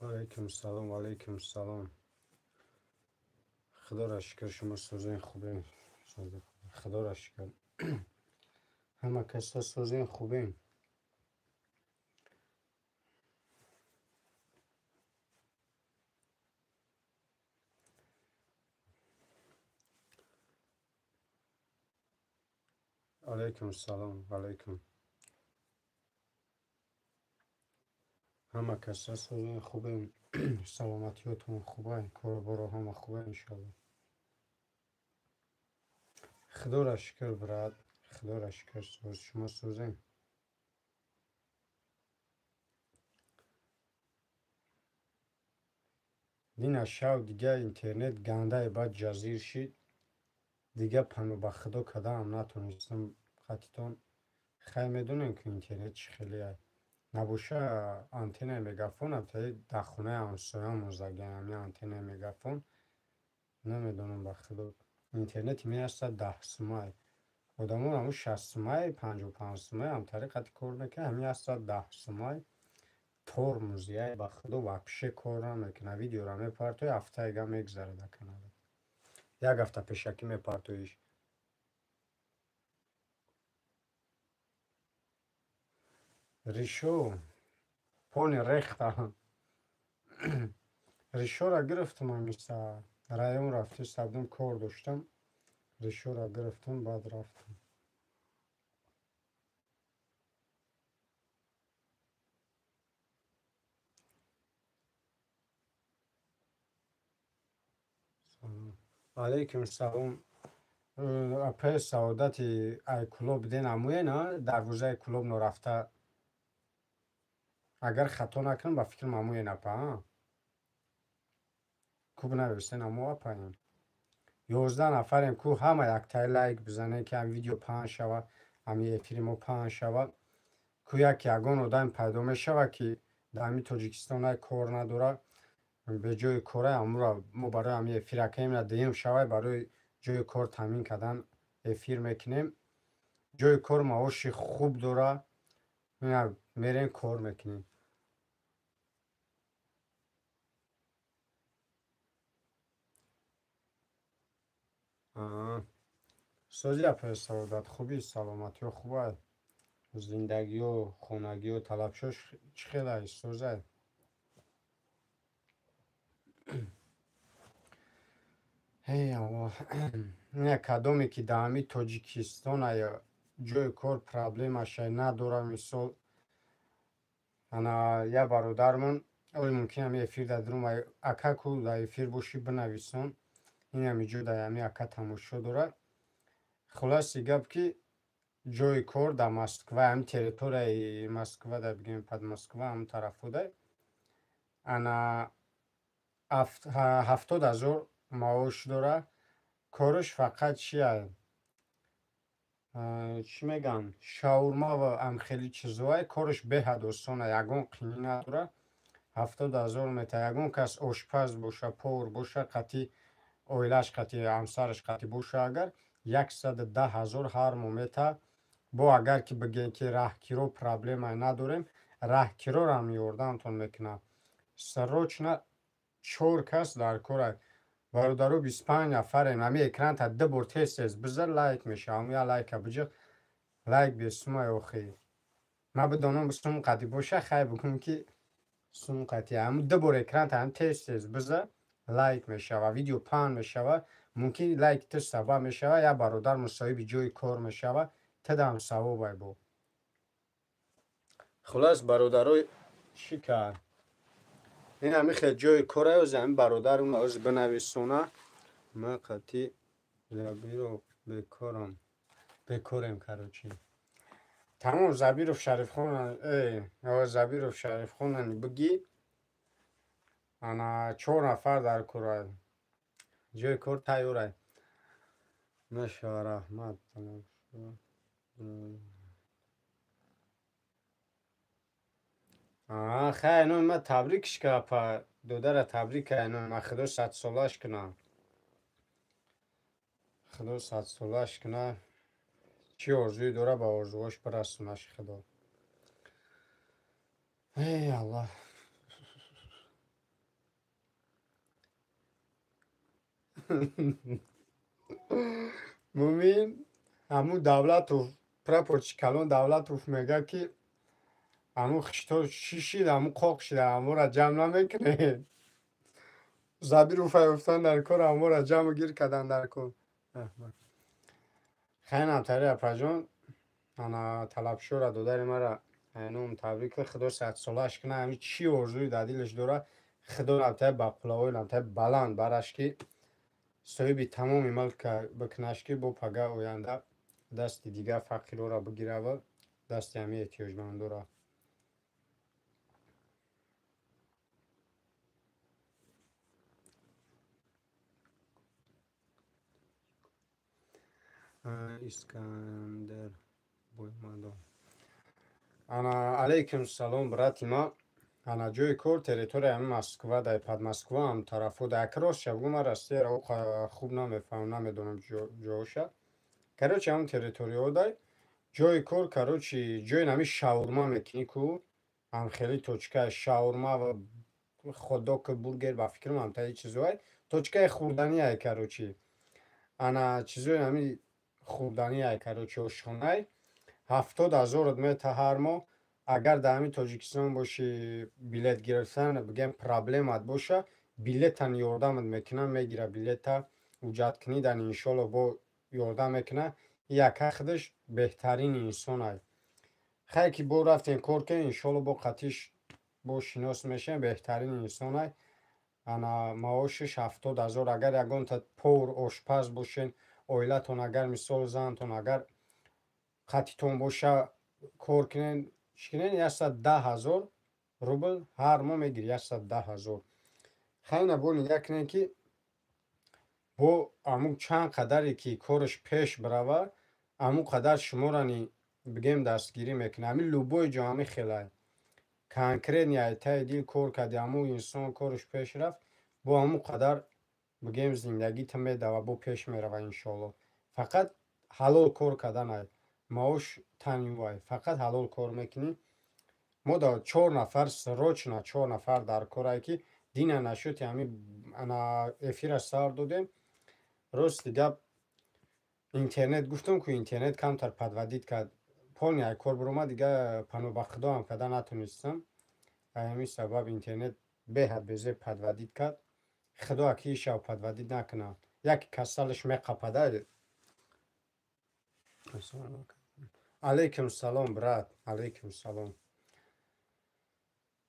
Алейкум салом, алейкум салом. Худоро шукр, шумо созен хубем. Худоро шукр. Ҳама каса созен хубем. Алейкум салом, алейкум. Ҳама каса созен хубем. Саломатиётон хубай, корборо ҳама хубай иншалло. Худоро шукр, брат. Худоро шукр, соз шумо созен. Дина шав дига интернет гандаи бад ҷазир шид. Дига пану ба худо кадаам натонистам қатитон. Хай медонем ки интернет чӣ хеле набоша. Антеннаи мегафон дар хонаи ҳамсоямон загаям, ҳамин антеннаи мегафон. Намедонам ба худо. Интернети меаста 10 сумай. Одамон ҳамун 60 сумай, 55 сумай ҳамтари қати кор мекунад, ҳамин аста 10 сумай. Тормоз яй ба худо вообще кор намекунад. Видеоро мепартои, ҳафтаега мегзарад дар канала. Як ҳафта пешакӣ мепартоиш. Ришо пони рехта. Ришоро гирифтам ҳамиса. Район рафтиста будам, кор доштам. Ришоро гирифтам, баъд рафтам. Алейкум салом. Апаи Саодати ай Кӯлоб ден амуена дарвозаи Кӯлоб норафта. Агар хато накунам, ба фикрам амуен апа. Куб нависен аму апаем. 11 нафарем ку ҳама яктаи лайк бизанем, ки ҳам видео паҳн шава, ҳами эфири мо паҳн шава. Ку як ягон одам пайдо мешава, ки дар ҳамин Тоҷикистон ай кор надора, беҷои кора амура мо барои ҳамин эфир акаем дуюм шавай барои ҷои кор таъмин кардан эфир мекунем. Ҷои кор маоши хуб дора, мерем кор мекунем. Сози апаи Саодат, хубӣ, саломатиё хубай, зиндагиё, хонагиё, талабшо чӣ хелай, созай? Эй Аллоҳ, ина кадоме ки дар ҳамин Тоҷикистон ай ҷои кор проблемашай надора, мисол ана як бародармон ои мумкин ҳами эфир дар дурум ака ку дар эфир бошӣ бинависон. Ин ҳами ҷо дар ҳами ака тамошо дорад. Хулоси гап ки ҷои кор дар Москва, ҳамин территорияи Москва да бигем под Москва ҳамун тарафода ана 70 000 маош дора. Кораш фақат чия? Чӣ мегӯям, шаурма ва амхели чизҳое. Кораш беҳад осона, ягон қинӣ надора. 70 000 мета. Ягон кас ошпаз боша, повар боша, қатӣ оилааш, қатӣ ҳамсараш қатӣ боша агар, 110 000 ҳар моҳ мета. Бо агар ки бигем ки раҳкиро проблема надорем, раҳкирорам ёрдамтон мекунад. Срочно чор кас дар кора. Бародаро, 25 нафарем. Ҳами экранта ду бор тез тез бизар, лайк мешава. Ҳаму як лайка биҷиқ, лайк бесумай охи. Ман бидонам сум қатӣ боша, хай бигӯм ки сум қатӣ. Ҳаму ду бор экранта ҳам тез тез бизар, лайк мешава, видео паҳн мешава. Мумкин лайки ту сабаб мешава, як бародар мусоҳиби ҷои кор мешава, тудам савобай бо. Хулос бародаро, чӣ кард? Ин ҳами хел ҷои кора ози ҳами бародарам ози бинависона. Ман қатӣ Забиров бекорам. Бекорем, короче. Тамом, Забиров Шарифхон, Забиров Шарифхонани бигӣ. Ана чор нафар дар кора. Ҷои кор тайёрай. Мешава, раҳмат. Хай ино ма табрикш ка апа, додара табрик ка ино ма, худо садсолаш куна. Худо садсолаш куна. Чӣ орзуе дора, ба орзуҳош бирасонаш худо. Эй Аллоҳ. Мумин ҳамун Давлатов, прапорщик калон Давлатов мега, ки ҳамун хишто шишид, ҳамун қоқ шида, ҳамонро ҷамъ намекунед. Забиров ёфтан дар кор, ҳамонро ҷамъу гир кардан дар кор. Хайнам тари, апаҷон, ана талабшӯра додари мара айном табрик. Худо садсолааш кунад. Ҳами чӣ орзуи дар дилаш дора, Худо намтай ба қуллаҳои намтай баланд бараш, ки соҳиби тамоми мулк бикунаш, ки бо пага оянда дасти дигар фақирора бигирава, дасти ҳами эҳтиёҷмандора. Искандар Боймадов, ана алейкум салом, брати ма. Ана ҷои кор территорияи ҳами Москва, дар Подмосква ҳам тарафо. Дар як ростша бугӯ, ман Россияро хуб намефаҳмам, намедонам ҷоша. Короче, ҳамн территорияҳо дай ҷои кор. Короче, ҷои нами шаурма мекунӣ ку, ҳамхели точкаи шаурма ва хот-дог, бургер, ба фикрам, ҳамтаи чизоай, точкаи хӯрданиай. Короче, ана чизои ҳами хӯрданиай, короче, ошхонай. 70 000 мета ҳар моҳ. Агар дар ҳамин Тоҷикистон бошӣ, билет гирифтан, бигем, проблемат боша, билетан ёрдамат мекунам, мегира билета, ҳуҷҷаткунӣ дан иншолло бо ёрдам мекуна. Яка худаш беҳтарин инсонай. Хай ки бо рафтем, кор кунем, иншолло бо қатиш бо шинос мешавем. Беҳтарин инсонай. Ана маошиш 70 000. Агар ягонта повар, ошпаз бошен, оилатон агар, мисол, занатон агар қатитон боша, кор кунен, чӣ кунен, 110 000 рубл ҳар моҳ мегири, 110 000. Хайна бо нигаҳ кунем, ки бо ҳамун чанд қадаре ки кораш пеш бирава, ҳамун қадар шуморо ни, бигем, дастгирӣ мекунад. Ҳамин любой ҷо ҳамин хелай. Конкретно айтаи дил кор карди, ҳамун инсон кораш пеш рафт, бо ҳамун қадар, бигем, зиндагита медава, бо пеш мерава, иншоалло. Фақат ҳалол кор карданай, маош танювай, фақат ҳалол кор мекунӣ. Мо да чор нафар, срочно чор нафар дар корае, ки дина нашуд, ҳамин ана эфира сар додем. Рости гап, интернет, гуфтам ку, интернет камтар подводить кард, полный ай кор биромад. Дига пано ба худоам карда натонистам. Ҳамин сабаб интернет беҳад безеб подводить кард. Худо аки ишав подводить накунад, яке касалаш меқапада. Алейкум салом, брат, алейкум салом.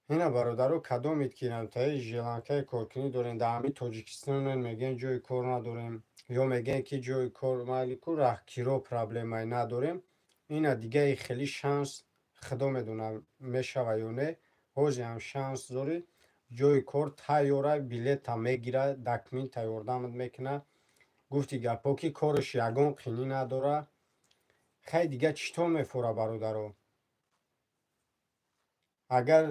Ина, бародаро, кадомед ки намтаи желанкаи коркунӣ дорем, дар ҳамин Тоҷикистонен, мегӯем, ҷои кор надорем, ё мегӯем, ки ҷои кор майли ку, раҳкиро проблемае надорем. Ина дигаи хеле шанс, худо медонад, мешава ё не. Ҳозир ҳам шанс дорӣ, ҷои кор тайёра, билета мегира, документа ёрдамат мекунад. Гуфти гапҳо, ки кораш ягон қинӣ надора. Хай, дига чӣ тон мефора, бародаро? Агар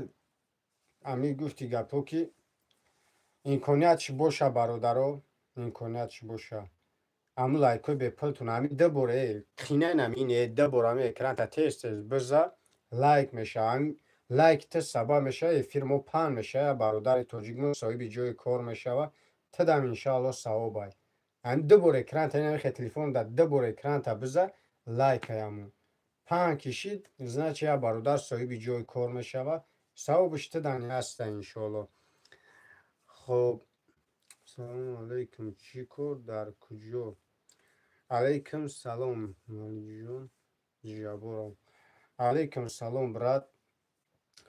ами гуфти гапҳо, ки имкониятш боша, бародаро, имкониятш боша, аму лайкҳои бепултон ами дубор қинайнам ин дубор ами экранта тез тез биза, лайк мешава. Лайк тез сабаб мешава, эфир мо паҳн мешава, бародари тоҷик мо соҳиби ҷои кор мешава. Тадам иншаалло савобай. Ами дубор экранта, инамихе телефон да дубор экранта биза, лайкаяму паҳн кишид, значит, я бародар соҳиби ҷои кор мешава, савобиш тадани ҳаста, иншоалло. Хоб, салому алайкум, чӣ кор, дар куҷо? Алайкум салом, Малиҷон Ҷаборов, алайкум салом, брат.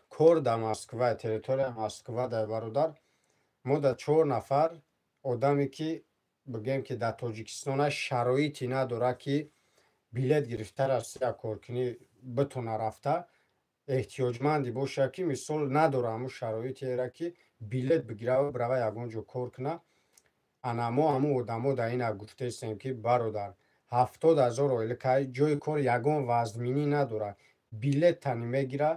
Кор дар Москва, территорияи Москва дар, бародар. Мо да чор нафар одаме, ки, бигӯем, ки дар Тоҷикистона шароите надорад, ки билет гирифта Россия коркунӣ битона рафта, эҳтиёҷманде бошад, ки мисол надора ҳамун шароитеро, ки билет бигира, бирава ягон ҷо кор кунад. Ана мо ҳамун одамо дар ина гуфтаистем, ки бародар, 70 000 ойликай, ҷои кор ягон вазминӣ надорад, билеттани мегира,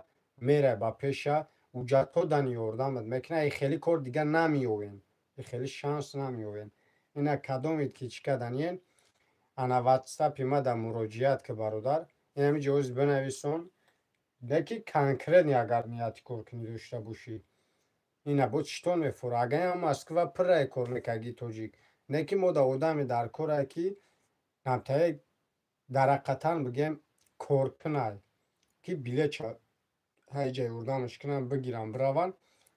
мера ба пеша, ҳуҷҷатҳо дани ёрдамат мекунад. И хеле кор дига намеёвем, и хеле шанс намеёвем. Ина кадомед ки чӣ каданиен, ана ватсапи ма да муроҷиат ки, бародар, инами ҷоиз бинависон. Леки конкретно агар нияти коркунӣ дошта бошӣ, ина бо читон мефора. Агар ям Москва пуррае кор мекарди тоҷик, Не ки мо да одаме дар коре ки намтае дарақатан бигем коркунай, ки билетша ҳайҷа ёрдамаш кунанд, бигиранд, бираванд.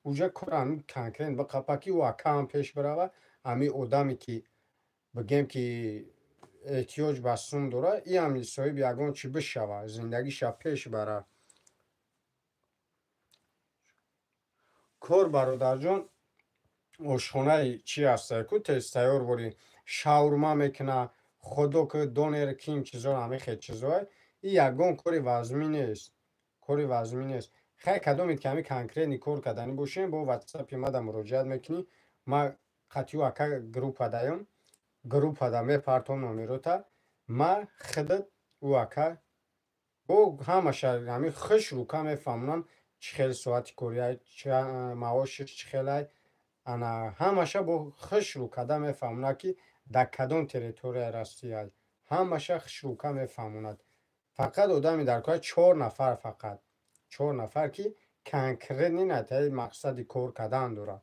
Уҷа кор ҳами конкрет биқапа, ки ӯ акаам пеш бирава. Ҳами одаме ки бигем ки эҳтиёҷ ба сум дора, иам соҳиби ягон чӣ бишава, зиндагиша пеш бара. Кор, бародарҷон, ошхонаи чӣ ҳастае ку, тезтайёр бори шаурма мекуна, худо ки донер ким чизо, ҳами хел чизое. И ягон кори вазмӣ нест, кори вазмӣ нест. Хай, кадомед ки ҳами конкретный кор карданӣ бошем, бо ватсапи мада муроҷиат мекунӣ. Ма қатъию ака группа даём, группада мепартом номерота. Ма худат ӯ ака бо ҳамаша ҳами хуш рука мефаҳмонам, чӣ хел соати кория, маошиш чӣ хелай, ана ҳамаша бо хуш рукада мефаҳмонад, ки дар кадом территорияи Россия, ҳамаша хуш рука мефаҳмонад. Фақат одами дар кора чор нафар, фақат чор нафар, ки конкретный натаи мақсади кор кардан дорад.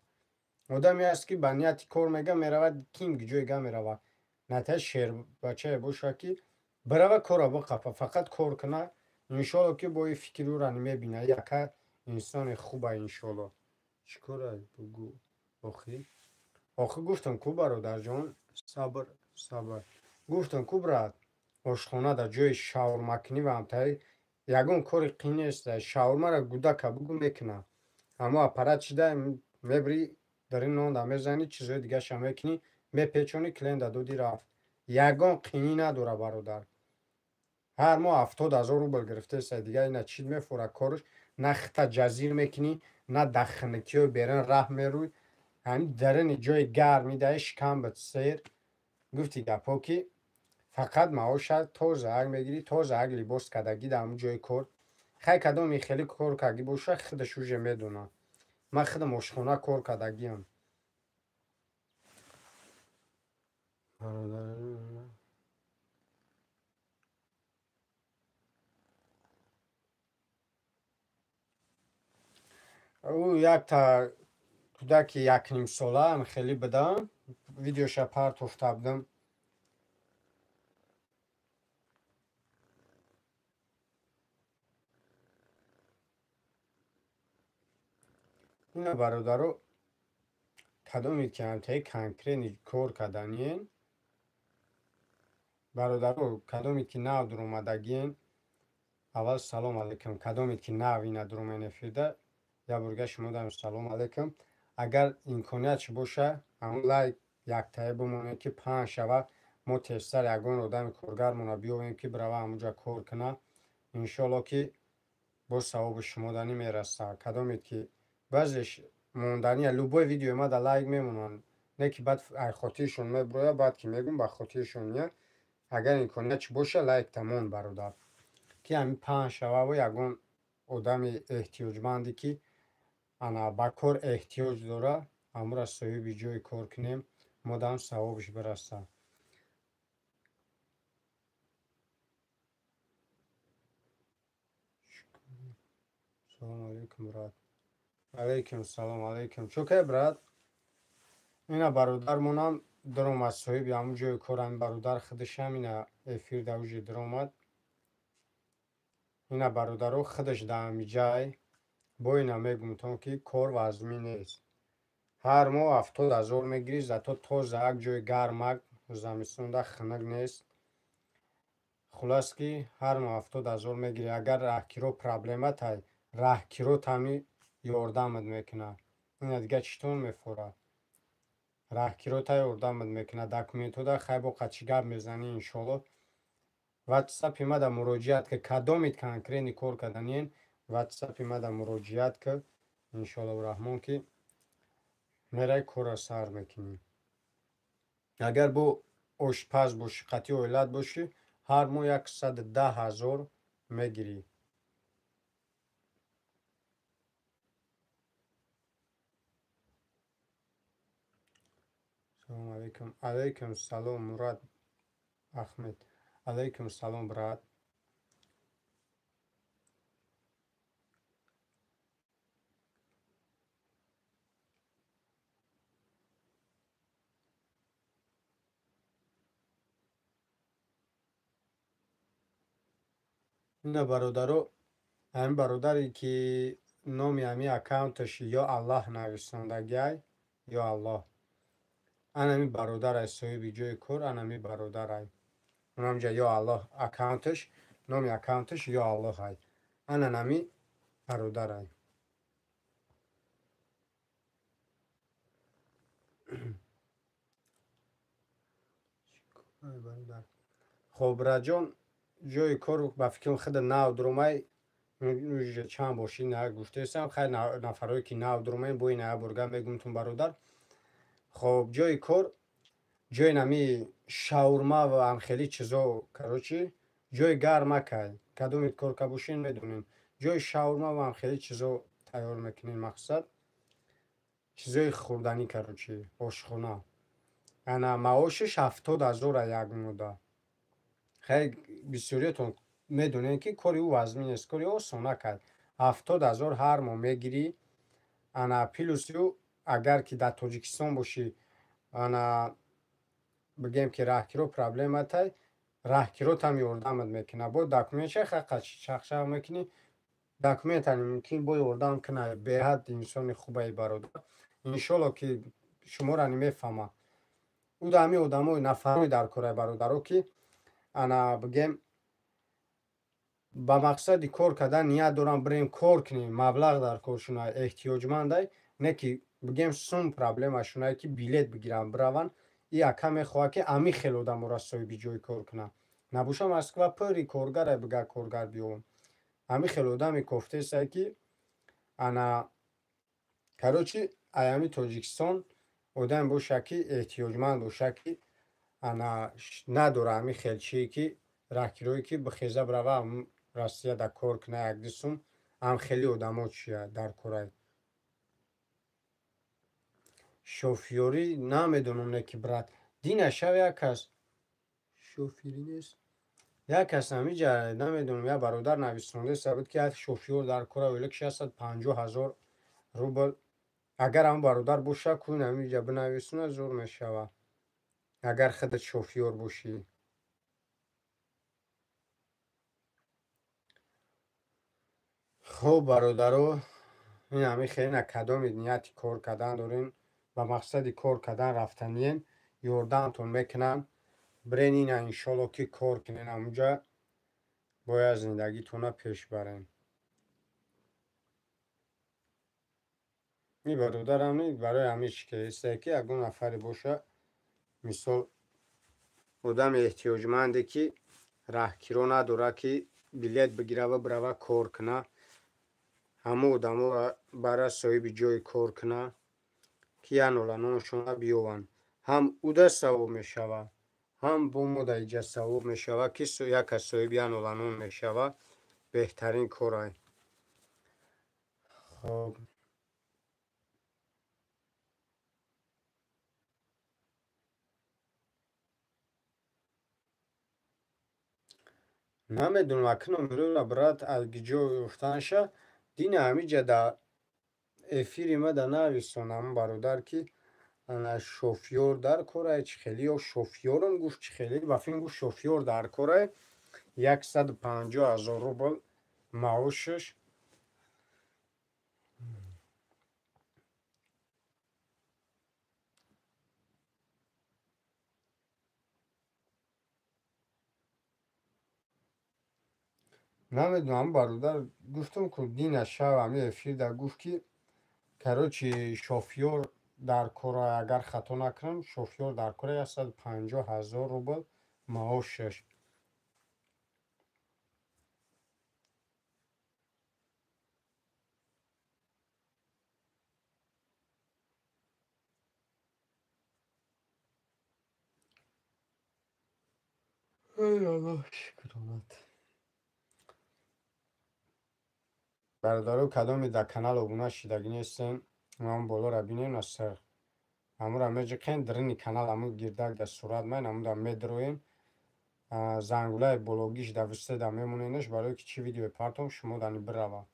Одаме ҳаст, ки ба нияти кор мега меравад, ким ҷойга меравад, натаи шербачае бошад, ки бирава, кора биқапа, фақат кор куна. Иншолло, ки бо и фикри ӯра мебина, яка инсони хуба, иншолло. Чӣ кора бугӯ? Охи охи гуфтам ку, бародарҷон, сабр, сабр. Гуфтам ку, брат, ошхона дар ҷои шаурмакунӣ ва ҳамтаи ягон кори қин нест. Шаурмара гудака бугӯ, мекуна. Ҳамо аппарат шида мебри, дарин нонда мезанӣ, чизои дигаша мекунӣ, мепечонӣ, клиента доди, рафт. Ягон қинӣ надора, бародар. Ҳар моҳ 70 000 рубл гирифтеса, дига ина чӣ мефора корш? На хита ҷазир мекунӣ, на дар хунукиҳои берун раҳ мерӯй, ҳамин дарини ҷои гарми даи шикам бит сер. Гуфти гапҳо, ки фақат маоша тозаак мегирӣ, тозаак либос кардагӣ дар ҳамун ҷои кор. Хай, кадоми хеле кор кардагӣ боша, худаш уже медонад. Ман худам ошхона кор кардагиам. Ӯ якта кӯдаки якнимсолаам хеле будам, видеоша партофта будам. Ина, бародаро, кадоме ки ҳамтаи конкретный кор карданиен, бародаро, кадоме ки нав дуромадагиен, аввал салом алейкум. Кадоме ки нав ина дуромен эфирда, як борга шумо дам салом алейкум. Агар имкониятш боша, ҳамун лайк яктае бимонед, ки паҳн шава, мо тезтар ягон одами коргармона биёвем, ки бирава ҳамунҷа кор куна. Иншоалло, ки боз савоби шумо данӣ мераса. Кадоме ки баъзеш монданӣ, любой видеои ма да лайк мемонанд, не ки баъд ай хотиршон мебурояд, баъд ки мегӯм, ба хотиршон ния. Агар имкониятш боша, лайк тамон, бародар, ки ҳамин паҳн шававу ягон одами эҳтиёҷманде, ки ана ба кор эҳтиёҷ дора, ҳамура соҳиби ҷои кор кунем, модам савобаш бираса. Салому алейкум, брат. Алейкум салом, алейкум. Чокай, брат? Ина бародармонам даромад, соҳиби ҳамун ҷои кор, ҳамин бародар худашам ина эфир да уже даромад. Ина, бародаро, худаш да ҳами ҷай. Бо ина мегумтон, ки кор вазмӣ нест. Ҳар моҳ 70 000 мегирӣ, зато тозаак, ҷои гармак, замистонда хунук нест. Хулас, ки ҳар моҳ 70 000 мегирӣ. Агар раҳкиро проблема тай, раҳкиро тами ёрдамат мекунад. Ина дига читон мефорад? Раҳкиро та ёрдамат мекунад, документҳода хай бо қачи гап мезанӣ, иншоалло. Ватсапи мада муроҷиат ки, кадомит конкретный кор карданиен, ватсапи мада муроҷиат ки, иншоаллоҳу раҳмон, ки мерай, корра сар мекунӣ. Агар бо ошпаз бошӣ, қатъи оилат бошӣ, ҳар моҳ 110 000 мегирӣ. Салому алейкум. Алейкум салом, Мурад Ахмед. Алейкум салом, брат. Ина бародаро, ҳамин бародаре ки номи ҳамин аккаунташ Ё Аллоҳ нависондагиай, Ё Аллоҳ. Анами бародарай соҳиби ҷои кор, анами бародарай. Унамҷа Ё Аллоҳ аккаунташ, номи аккаунташ Ё Аллоҳай. Ананами бародарай. Хоб, Раҷон, ҷои кор ба фикрам худа нав дуромай, чанд боши на гуфтесам, хайр, нафарое ки нав дуромаем, бо ина бурга мегумтун бародар. Хоб, ҷои кор, ҷои нами шаурма ва ҳамхели чизо, короче, ҷои гармакай. Кадоми кор ка бошин медонем. Ҷои шаурма ва ҳамхели чизо тайёр мекунем, мақсад чизои хӯрданӣ, короче, ошхона. Ана маошиш 70 000 як мода. Хеле бисёриятон медонем ки кори ӯ вазмин нест, кори осонакай. 70 000 ҳар моҳ мегирӣ. Ана плюси ӯ, агар ки дар Тоҷикистон бошӣ, ана бигем ки раҳкиро проблематай, раҳкиротам ёрдамат мекунад. Бо документша чақчақ мекунӣ, документани мумкин бо ёрдам кунад. Беҳад инсони хубаи бародар. Иншолло ки шуморо мефаҳмад. Ӯ да ҳамин одамои нафарои дар кораи бародаро, ки ана бигем ба мақсади кор кардан ният дорам, бирем кор кунем, маблағ дар коршуна, эҳтиёҷмандай, не ки бигем сум проблемашунае ки билет бигиранд бираванд. И ака мехоҳад ки ами хел одаморо соҳиби ҷои кор кунад. Набоша Москва пури коргарай, бига коргар биёвам. Ҳами хел одаме кофтесае ки ана, короче, аями Тоҷикистон одаме боша ки эҳтиёҷманд боша, ки ана надора ҳами хел чие ки раҳкирое ки бихеза бирава Россия да кор куна якду сум, ҳам хеле одамо чия дар корай. Шофёрӣ намедонам, не ки брат, дина шав як кас шофёрӣ нест, як кас ҳамиҷа намедонам, як бародар нависондеса буд ки як шофёр дар кора, ойлик 650 000 рубл. Агар ҳамн бародар боша, кун ҳамиҷа бинависона, зур мешавад, агар худат шофёр бошӣ. Хуб, бародаро, ин ҳами хеле кадоми нияти кор кардан дорем, ба мақсади кор кардан рафтаниен, ёрдамтон мекунанд. Бирен ина, иншолло ки кор кунен, ҳамунҷа бояд зиндагитона пеш барен. Ин бародарам барои ҳамин чӣ кардааст, ки ягон нафаре боша, мисол одами эҳтиёҷманде ки раҳкиро надорад ки билет бигира ва бирава кор куна, ҳамон одаморо бара соҳиби ҷои кор куна, ки як нола ноншона биёванд. Ҳам уда савоб мешавад, ҳам бо мо дар иҷа савоб мешавад, ки як кас соҳиби як нола нон мешавад. Беҳтарин корай. Хоб, намедонам аки номероро, брат, ҷо ёфтанша. Дина ҳамиҷа дар эфири ма да нависон ҳамн бародар, ки ана шофёр дар корай, чӣ хеле, ё шофёрам гуфт, чӣ хеле, ба филм гуфт, шофёр дар корай, 150 000 рубл маошаш. Намедонам, бародар, гуфтам ку дина шав ҳами эфирда гуфт ки, короче, шофёр дар кора, агар хато накунам, шофёр дар кора, 150 000 рубл маошаш. Эй Аллоҳ, шукронат. Бародаро, кадоме дар канал обуна шидагӣ нестен, ҳамон болоро бинем, насар ҳамура меҷиқен, дарини канал ҳамун гирдак дар сурат майн, ҳамуда медроем, зангулаи бологиш дар виседа мемоненаш, барое ки чӣ видео партом, шумо дани бирава.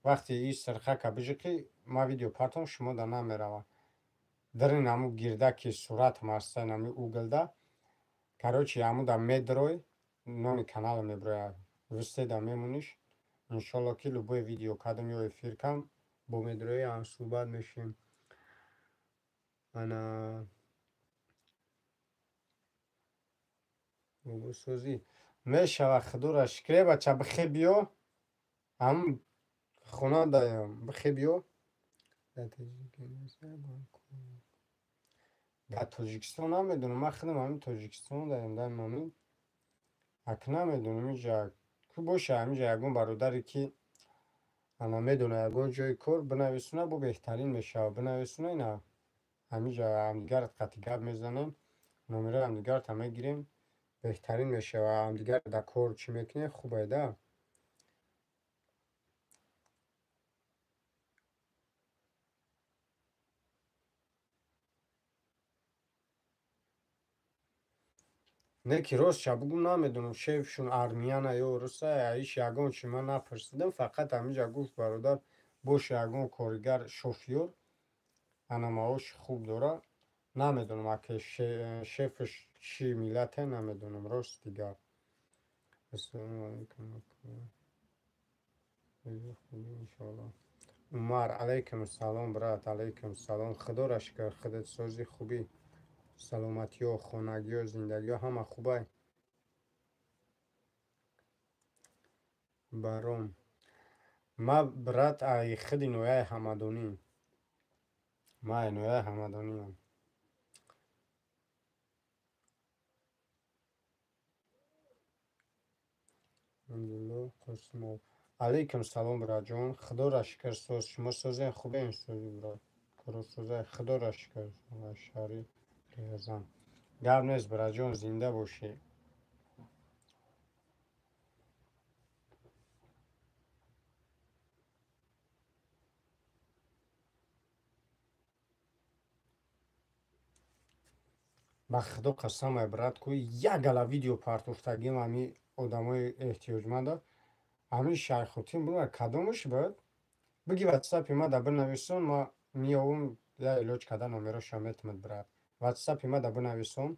Вақте и сирхака биҷиқӣ, ма видео партом, шумо да намерава. Дарин ҳамун гирдаки суратам ҳастайн, ҳами углда, короче, ҳамуда медрой, номи канала меброяд. Вистеда мемониш. Иншолло ки любой видео кадам ё эфир кам бо медрои ҳамсӯҳбат мешем. Ана бобосозӣ мешава, худоро шукр. Э бача, бихе биё, ҳам хона даям, бихе биё. Дар Тоҷикистон намедонам, ман худам ҳамин Тоҷикистон даям дар момент. Ак намедонам иҷа ку боша, ҳаминҷа ягон бародаре ки ана медона ягон ҷои кор бинависона, бо беҳтарин мешава. Бинависона, ина ҳаминҷа ҳамдигарат қати гап мезанем, номерои ҳамдигарата мегирем, беҳтарин мешава. Ҳамдигар дар кор чӣ мекунем, хубай да. Не ки ростша бугум, намедонам шефшун армияна ё руса, иш ягон чи ман напурсидам, фақат ҳаминҷа гуфт бародар боша ягон коригар шофёр, ана маоши хуб дора. Намедонам аке шефш чӣ миллате, намедонам рости гап. Ассалому алайкум. Иншоалло. Умар, алайкум салом, брат, алайкум салом. Худоро шукр, худат сози, хубӣ, саломатиё, хонагиё, зиндагиё ҳама хубай. Баром. Ма брат ай худи нояи Ҳамадонӣ. Ма ай нояи Ҳамадониам. Абдулло Қосимов. Алайкум салом, братҷон. Худоро шукр, соз. Шумо созен, хубен, сози, брат. Коро созай, худоро шукр. Шаҳри Рязан. Гап нест, братҷон, зинда бошӣ. Ба худо қасам, ай брат, ку як гала видео партофтагим ҳами одамои эҳтиёҷманда. Ҳамин Шайхутин бура кадомаш буд? Биги ватсапи ма да бинависон, ма меёвум, я илоҷ када номероша метимад, брат. Ватсапи ма да бинависон.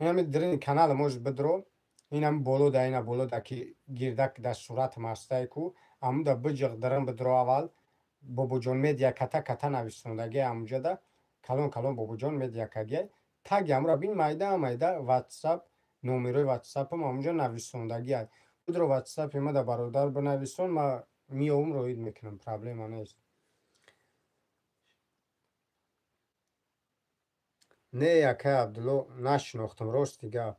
Инами дрини канала может бидро. Инам боло да, ина боло да ки гирдак да сурат мастай ку. Аму да биҷиқ дарам бидро аввал. Бобоҷон медиа ката ката нависондаги амуҷа да. Калон калон Бобоҷон медиа каги. Таги амра бин, майда майда ватсап, номерои ватсапам амуҷа нависондагӣ. Будро ватсапи ма да бародар бинависон, ма меёвум, роид мекунам, проблема нест. Не, акай Абдулло, нашинохтам, рости гап.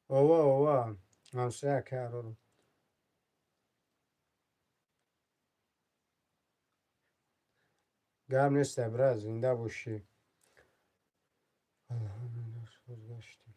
Ова, ова, ҳамсоя акай Ароро. Гап нест, брат, зинда бошӣ. Алҳамдулиллоҳ, соз гаштем.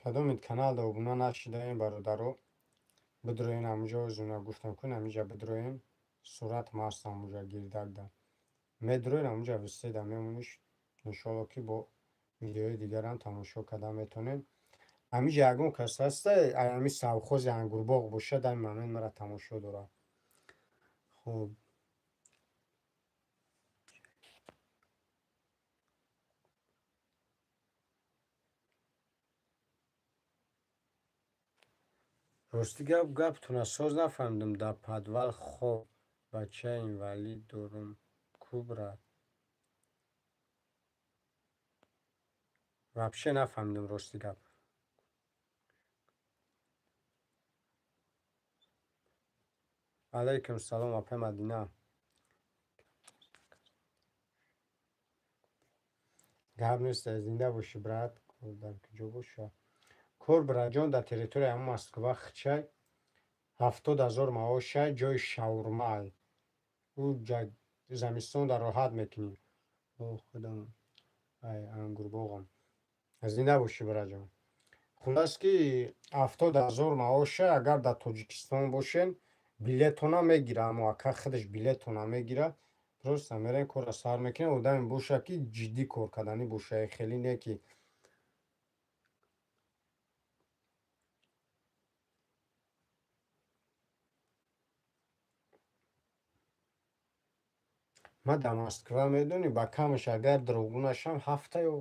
Кадомид каналда обуна нашидаем, бародаро, бидроен ҳамуҷа, озуна гуфтам кун, ҳамиҷа бидроен, сурат маст ҳамуҷа гирдакда. Медроен ҳамуҷа, виседа мемониш, иншоалло ки бо видеои дигарам тамошо карда метонем. Ҳамиҷа ягон кас ҳаста, ҳами совхози ангурбоғ боша, дар ин момент мара тамошо дорад. Хуб. Рости гап, гаптона соз нафаҳмидам. Дар подвал хоб, бачаи инвалид дорум. Ку, брат? Вообще нафаҳмидам, рости гап. Алайкум салом, апай Мадина. Гап нест, зинда бошӣ, брат. Дар куҷо боша? Кор, братҷон, дар территорияи ҳамун Москва хичай, 70 000 маошай, ҷои шаурмай. Ӯ замистон дар роҳат мекунӣ. О худам. Ай ангурбоғам. Зинда бошӣ, бираҷон. Хуллас ки 70 000 маоша, агар дар Тоҷикистон бошен, билетона мегира, аммо ака худаш билетона мегира. Просто мерем, корра сар мекунем. Одаме боша ки ҷиддӣ кор карданӣ боша, хеле не ки. Ман дар Москва, медонӣ, ба камаш, агар дурӯғгӯ нашавам, ҳафта ё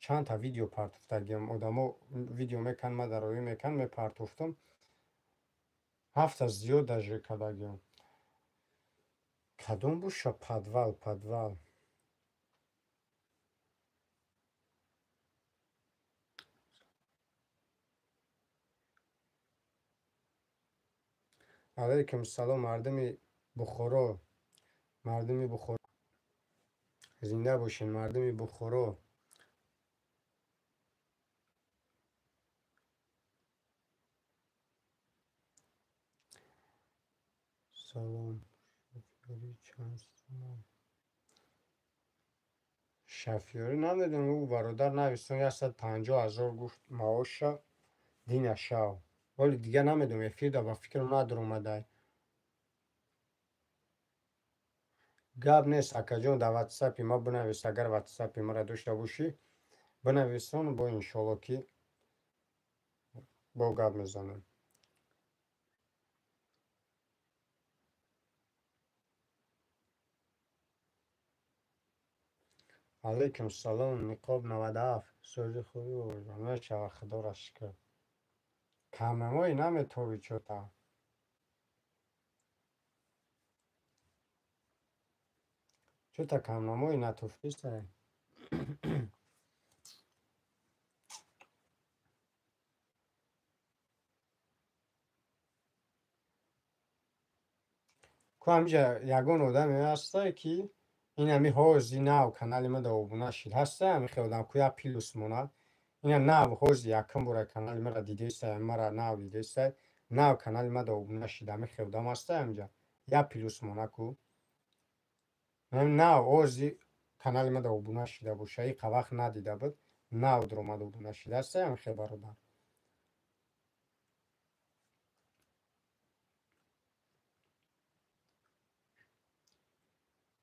чандта видео партофтагиам. Одамо видео мекунанд, ман дароӣ мекунам, мепартофтам. Ҳафта зиёд даже кардагиам. Кадом боша? Подвал, подвал. Алайкум салом, мардуми Бухоро, мардуми Бухоро, зинда бошед, мардуми Бухоро. Салом, шофёрӣ чанд сомон? Шофёрӣ намедонам, ӯ бародар нависон, 150 000 гуфт маоша дина шав. Вале дигар намедонам, эфирда ба фикрам надаромадай. Гап нест, акаҷон, дар ватсапи ма бинавис, агар ватсапи маро дошта бошӣ, бинависон, бо иншоалло ки бо гап мезанем. Алайкум салом, Ниқоб 97. Сӯзи хуби мешава, худоро шукр. Камнамоӣ наметобӣ чота. Чота камнамоӣ натофтисай. Ку ҳамиҷа ягон одаме ҳастай, ки ин ҳами ҳози нав канали ма да обуна шид? Ҳастай ҳами хел одам? Ку як плюс монад. Ина нав ҳози якум бора канали мара дидесай, мара нав дидесай, нав канали ма да обуна шид, ҳами хел одам ҳастай ҳамиҷа? Як плюс мона ку. Нав ҳози канали ма да обуна шида боша, иқа вақт надида буд, нав дуромад обуна шида. Ҳастай ҳами хел бародар?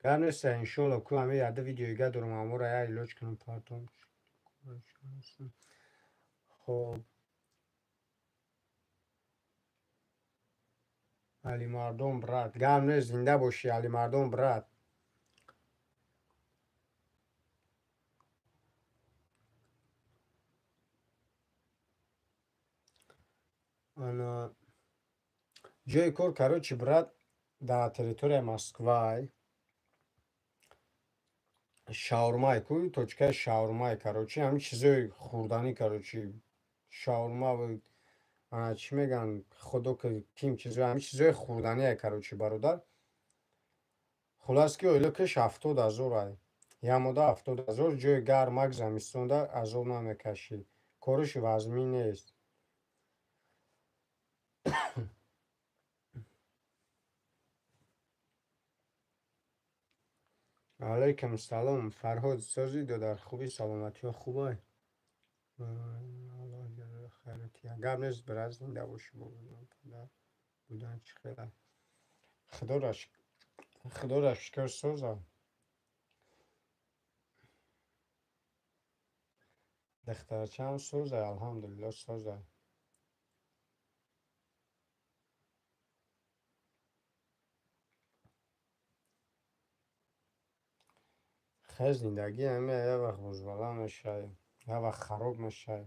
Гап неста, иншоалло, ку ҳами яда видеоига дорам, амора як илоҷ кунам, партом. Хоб, Алимардон брат, гап нест, зинда бошӣ, Алимардон брат. Ана ҷои кор, короче, брат, дар территорияи Москвай, шаурмай ку, точкаи шаурмай, короче, ҳамин чизои хӯрданӣ, короче, шаурма, ана чӣ мегӯянд, худо ким чизо, ҳамин чизои хӯрдание, короче, бародар. Хуллас ки ойликаш 70 000 ай. Ямода 70 000, ҷои гармак, замистонда азоб намекашӣ. Кориш вазмин нест. Алайкум салом, Фарҳод, созӣ додар, хубӣ, саломатиҳо хубай? Гап нест, брат, зинда бошӣ. Падар будан чӣ хела? Худоро шукр, созам. Духтарчаам созай, алҳамдулилло, созай. Хай, зиндагӣ ҳами як вақт бузбала мешавӣ, як вақт хароб мешавӣ.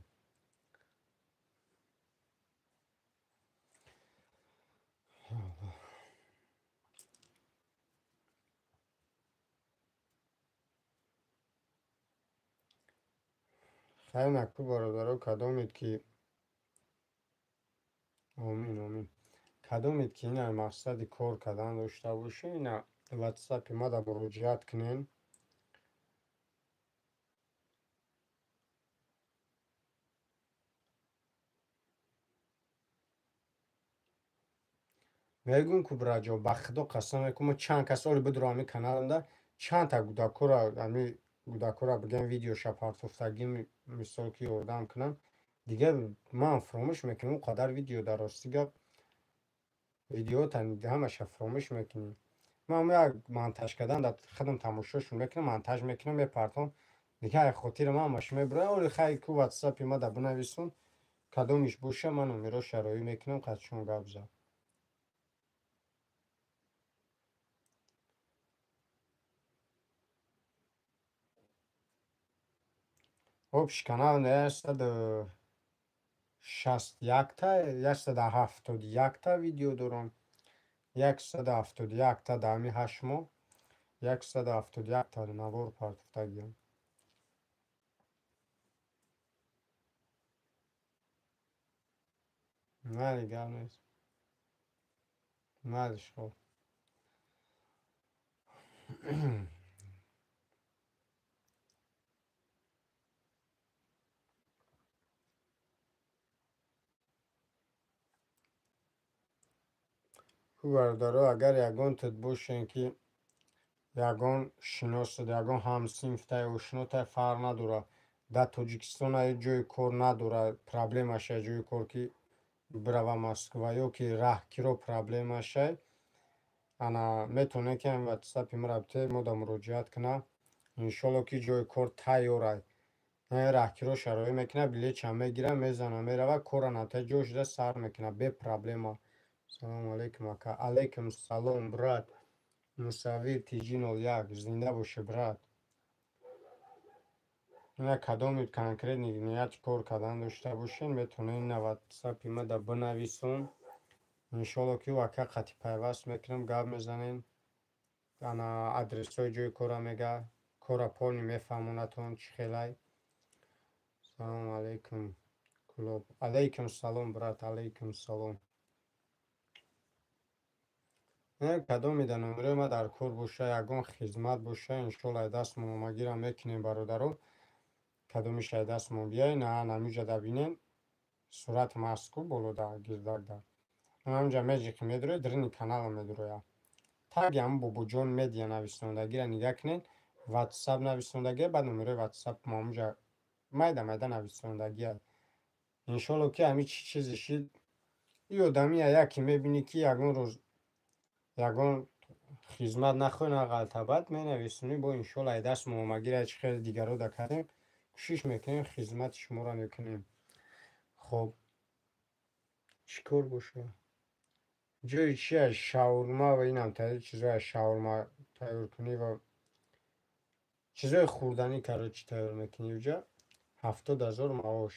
Хайр наку, бародаро, кадомед ки, омин, омин, кадомед ки ина мақсади кор кардан дошта бошед, ина ватсапи мада муроҷиат кунен. Мегӯм ку, бираҷо, ба худо қасам мекунам, чанд кас оли бидро ҳами каналамда, чандта кӯдакҳоро ҳами Кӯдакҳоро бигӯям видеоша партофтагӣ, мисол ки ёрдам кунам. Дигар ман фуромӯш мекунам, он қадар видео дар рости гап видеота ҳамаша фуромӯш мекунӣ. Ман як монтаж кардан дар худам тамошошон мекунам, монтаж мекунам, мепартом. Дигар ай хотири ман ҳамаш мебурад. Оли хай ку ватсапи ма да бинависон, кадомиш боша ман номероша роӣ мекунам, қадшон гап зад. Общий канал 161та, 171та видео дорам. 171та дар ҳамин 8 моҳ, 171та навор партофтагиам. Майли, гап нест. Майли, хоб. Хуб бародаро, агар ягон тит бошен ки ягон шиносед, ягон ҳамсинфтай, ошинотай, фарқ надорад. Дар Тоҷикистон ҷои кор надорад, проблемаша ҷои кор ки бирава Москва ё ки раҳкиро проблемашай, ана метавонед ки ҳамин ватсапи маро битед, мо да муроҷиат кунам. Иншолло ки ҷои кор тайёрай. Раҳкиро шароит мекунад, билетча мегирад, мезана, мерава, корра натаи ҷо шуда сар мекунад, бе проблема. Салому алейкум ака. Алейкум салом, брат. Мусаввир TG01, зинда бошӣ, брат. Ина кадоми конкретни нияти кор кардан дошта бошед, метавонед ина ватсапи ма да бинависон. Иншолло ки ӯ ака қати пайваст мекунам, гап мезанем. Ана адресҳои ҷои корра мега, корра полни мефаҳмонатон чӣ хелай. Салому алейкум, Кулоб. Алейкум салом, брат, алейкум салом. Кадоме дар номерои ма дар кор боша, ягон хизмат боша, иншолло ай дастмон омагира мекунем, бародаро. Кадомиш ай дастмон биёй, на намиҷа да бинен, сурати маску боло да гирдак да. Ҳаминҷа меҷиқи медурояд, дрини канала медурояд. Таги ҳамн Бобоҷон медиа нависондагиро нигаҳ кунед, ватсап нависондагия, баъд номерои ватсап мо ҳаминҷа майда майда нависондагия. Иншолло ки ҳамин чӣ чизе шид, и одамия яке мебинӣ ки ягон рӯз ягон хизмат нахоҳӣ нағалта, баъд менависонӣ, бо иншолло ай дастмон омагира чӣ хеле дигаро да кардем, кӯшиш мекунем хизмати шуморо мекунем. Хоб, чӣ кор боша? Ҷои чи аз шаурма ва инам тайёр чизои аз шаурма тайёр кунӣ ва чизои хӯрданӣ, короче, тайёр мекунӣ уҷа, 70 000 маош.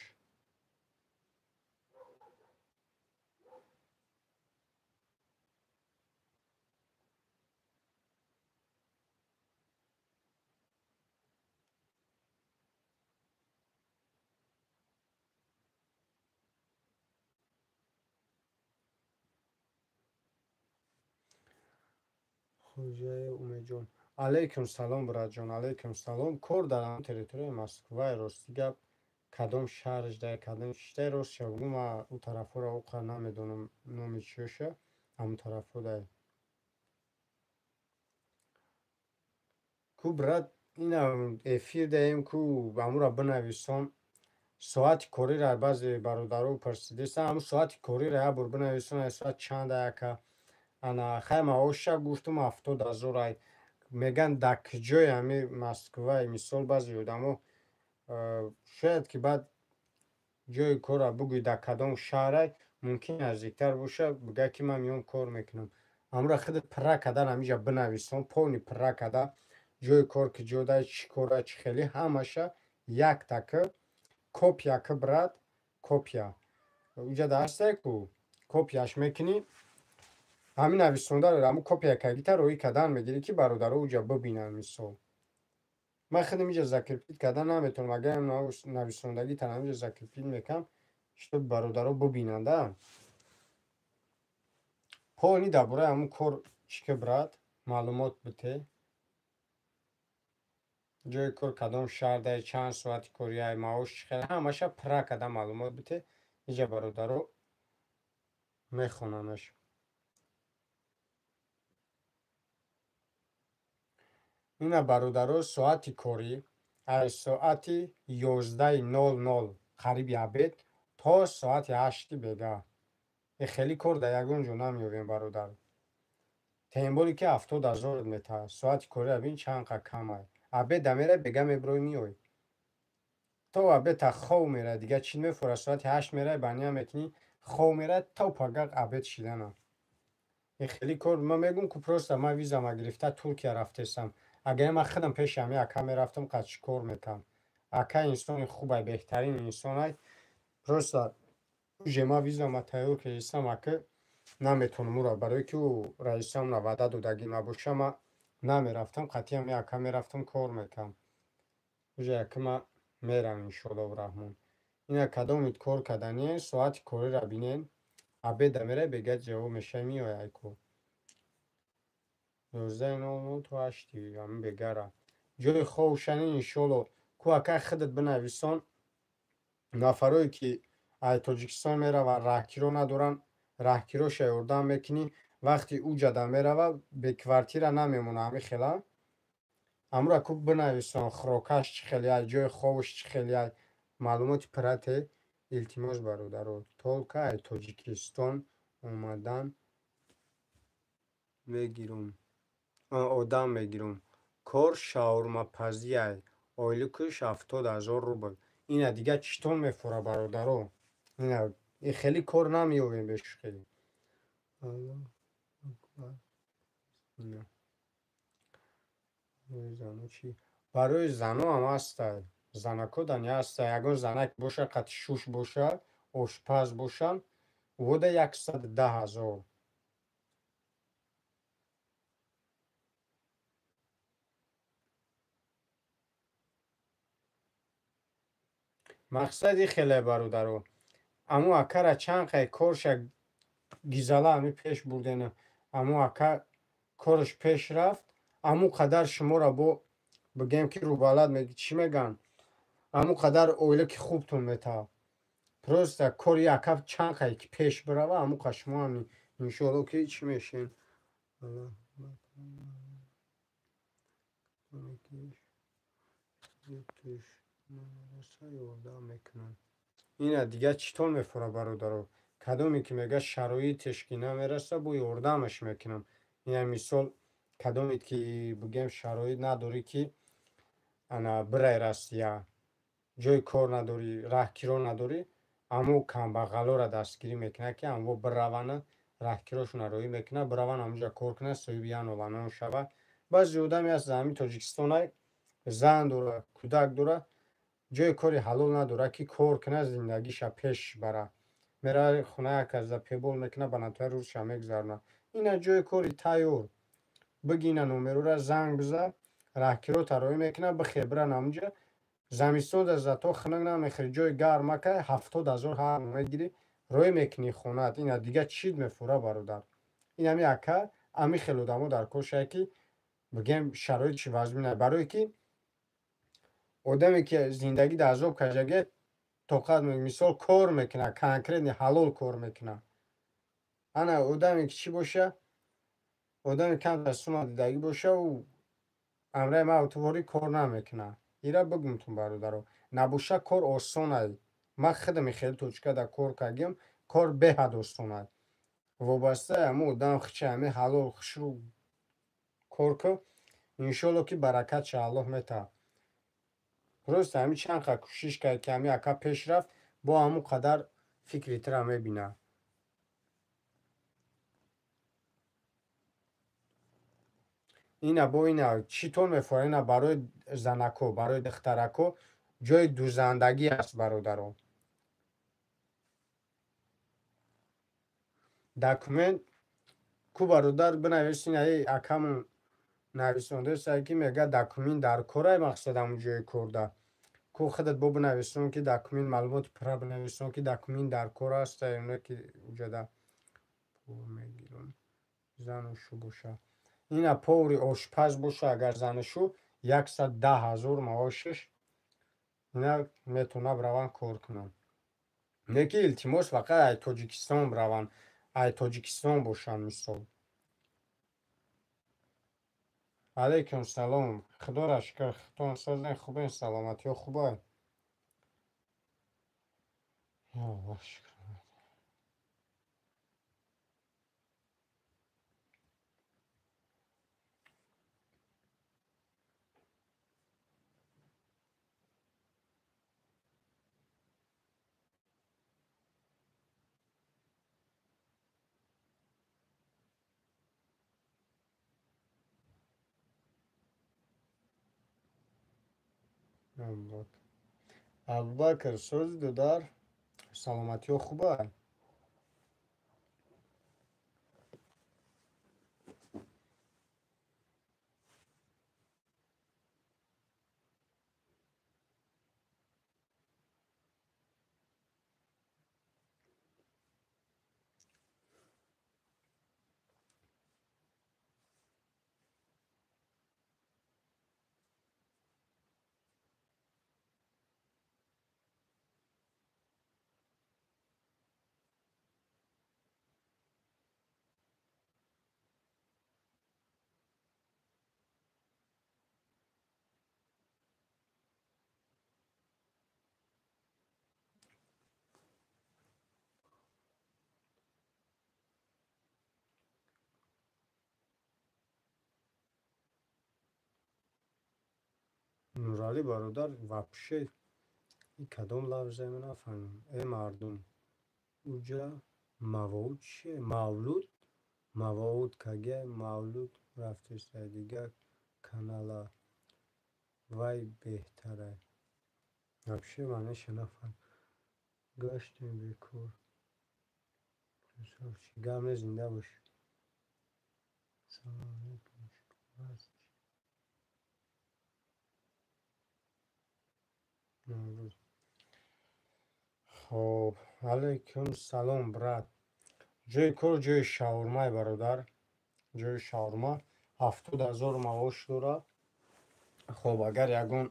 Хоҷаи Умедҷон. Алейкум салом, братҷон, алейкум салом. Кор дар ҳамн территорияи Москваи, рости гап, кадом шаҳраш дар кадом чиштай, ростша бигӯ, ман ӯ тарафҳоро он қадр намедонам номи чиёша, ҳамн тарафҳо дай. Ку брат, ина эфир даем, ку ҳамура бинависон. Соати корира баъзе бародаро пурсидеста, ҳамн соати корира як бор бинависон, ай соат чанда яка. Ана хай маоша гуфтум 70 000 ай. Меган дар куҷои ҳами Москваи, мисол баъзе одамо шояд ки баъд ҷои корра бугӯй дар кадом шаҳрай, мумкин наздиктар боша, бига ки ман меом кор мекунам. Ҳамура худат пурра кардан ҳамиҷа бинависон, полни пурра карда, ҷои кор куҷо дай, чӣ кора, чӣ хеле, ҳамаша якта ки копия ки, брат, копия. Уҷа да ҳастай ку копияш мекунӣ, ҳамин нависондаро ҳамун копия кагита роӣ кардан мегирӣ ки бародаро уҷа бибинанд мисол. Ман худам иҷа закрепить кардан наметавонам, агар нависондагитан ҳаминҷа закрепить мекунам, чтоб бародаро бибинанд, а. Полни дар бораи ҳамун кор чӣ ки, брат, маълумот бите. Ҷои кор кадом шаҳр дай, чанд соати корияй, маош чӣ хел, ҳамаша пурра карда маълумот бите. Иҷа бародаро мехонамаш. Ина бародаро соати корӣ Аз соати 11:00 қариби обед то соати 8 бега. Хеле кор дар ягон ҷо намеёбем, бародар. Тем более ки 70 000 метавад. Соати корира бин чанд қа камай. Обеда мерай, бега мебирой, меой. То обеда хов мерай, дига чӣ мефора? Соати 8 мерай, баня мекунӣ, хов мерай, то пага обед шидана. Хеле кор ман мегӯм ку просто ман визама гирифта Туркия рафтесам. Агар ман худам пеши ҳами ака мерафтам, қад чӣ кор мекардам. Ака инсони хубай, беҳтарин инсонай. Просто уже ман визама тайёр кардистам, ака наметонам ура, барое ки ӯ раисамона ваъда додагӣ набоша, ман намерафтам, қатъи ҳами ака мерафтам, кор мекардам. Уже ака ман мерам, иншоаллоҳу раҳмон. Ина кадомит кор карданиен, соати корира бинен, обеда мерай, бега ҷавоб мешавӣ, меояй ай кор. 11:00 то 8 ҳамин бегара. Ҷои ховшани иншоалло ку ака худат бинависон, нафарое ки ай Тоҷикистон мераванд, раҳкиро надоранд, раҳкироша ёрдам мекунӣ, вақти уҷада мерава, беквартира намемона ҳами хела. Амура ку бинависон, хӯрокаш чӣ хеле ай, ҷои ховш чӣ хеле ай, маълумоти пуррате. Илтимос, бародаро, только ай Тоҷикистон омадан мегирум, одам мегирум. Кор шаурмапазӣ ай, ойликаш 70 000 рубл. Ина дига читон мефора, бародаро? Ина хеле кор намеёбем бешухеле. Барои зано ҳам ҳастай. Занако дани ҳастай. Ягон занак боша, қати шуш боша, ошпаз бошанд, вода 110 000. Мақсади хеле, бародаро. Аму акара чанд қай корша гизала ами пеш бурдена, аму ака корш пеш рафт, аму қадар шуморо бо бигем ки рӯбалад чӣ мегӯянд, аму қадар оила ки хубтон метавад. Просто кори ака чанд қай ки пеш бирава, аму қа шумо ҳам иншоалло ки чӣ мешен. Ина дига читон мефора, бародаро? Кадоме ки мега шароитеш ки намераса, бо ёрдамаш мекунам. Ина мисол кадоме ки бигем шароит надорӣ ки ана бирай Россия, ҷои кор надорӣ, раҳкиро надорӣ, аммо камбағалоро дастгирӣ мекунад ки амво биравана, раҳкирошонро роҳӣ мекунад, бираванд ҳамонҷа кор кунад, соҳиби як ноланон шавад. Баъзе одаме ҳаст дар ҳамин Тоҷикистонай, зан дора, кӯдак дора, ҷои кори ҳалол надорад ки кор кунад, зиндагиша пеш бара. Мерава хона як азда пебол мекунад, ба натои рӯзша мегузаронад. Ина ҷои кори тайёр. Биги ина номерора занг биза, раҳкирота роҳӣ мекунад, бихе биран ҳамонҷа. Замистон зато хунук намехӯри, ҷои гарм ака, 70 000 ҳар мегирӣ, роҳӣ мекунӣ хонаат. Ина дига чӣ мефура, бародар? Ин ҳами ака, ами хел одамо дар кор шавад ки бигем шароитши вазмин. Барое ки одаме ки зиндагӣ дар азоб кашидаги, тоқат, мисол, кор мекунад, конкретно ҳалол кор мекунад. Ана одаме ки чӣ боша, одаме камтар сума дидагӣ боша, ӯ амраи ман кор намекунад. Ира бигумтун, бародаро, набоша кор осонай. Ман худам хеле точка дар кор кардем, кор беҳад осонай. Вобаста ҳамун одам хича ҳами ҳалол хушрӯ кор ку, иншоалло ки баракатша Аллоҳ метаҳад. Просто ҳамин чанд қа кӯшиш кард ки ҳами ака пеш рафт, бо ҳамун қадар фикри тура мебинад. Ина бо ина чӣ тон мефорад? Ина барои занако, барои духтарако ҷои дузандагӣ аст, бародаро. Документ ку, бародар, бинавис. Ина акамон нависондааст ки мега документ дар корай, мақсад ҳамун ҷои корда. Ку худат бо бинависон ки документ, маълумоти пурра бинависон ки документ дар кор аст, оно ки уҷада пул мегирам, зану шу боша. Ина повари ошпаз боша, агар зану шу, 110 000 маошаш. Ина метавонад бираванд кор кунанд. Не ки илтимос, фақат ай Тоҷикистон бираванд, ай Тоҷикистон бошанд, мисол. Алейкум салом. Худоро шукр, худтон созен, хубен, саломатиҳо хубай. Ё Аллоҳ, шукр. Абубакр, сози додар, саломатиҳо хубай? Нуралӣ бародар, вообще и кадом лафзе нафаҳмидам. Э мардум, уҷа мавоуд чие? Мавлуд? Мавоуд кагия мавлуд рафтеста дигар канала вай беҳтарай. Вообще маъниша нафаҳмидам. Гаштем бекор. Гап не, зинда бош. Салом алейкум. Хоб, алейкум салом, брат. Ҷои кор ҷои шаурмай, бародар. Ҷои шаурма 70 000 маош дорад. Хоб, агар ягон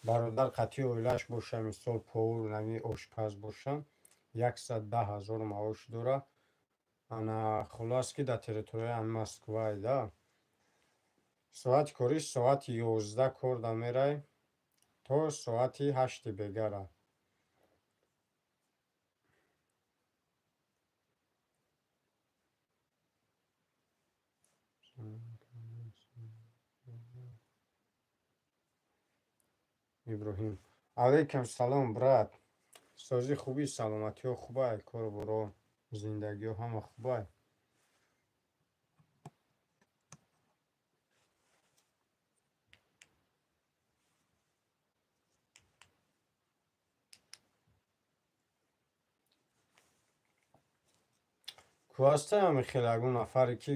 бародар қатъи оилааш боша, мисол повар, нами ошпаз бошанд, 110 000 маош дорад. Ана хуллас ки дар территорияи Москвай да. Соати кориш соати 11 кор да мерай то соати 8 бегара. Иброҳим. Алейкум салом, брат. Созӣ, хубӣ, саломатиҳо хубай, кору боро, зиндагиҳо ҳама хубай. Ку ҳастае ҳамин хел ягон нафаре, ки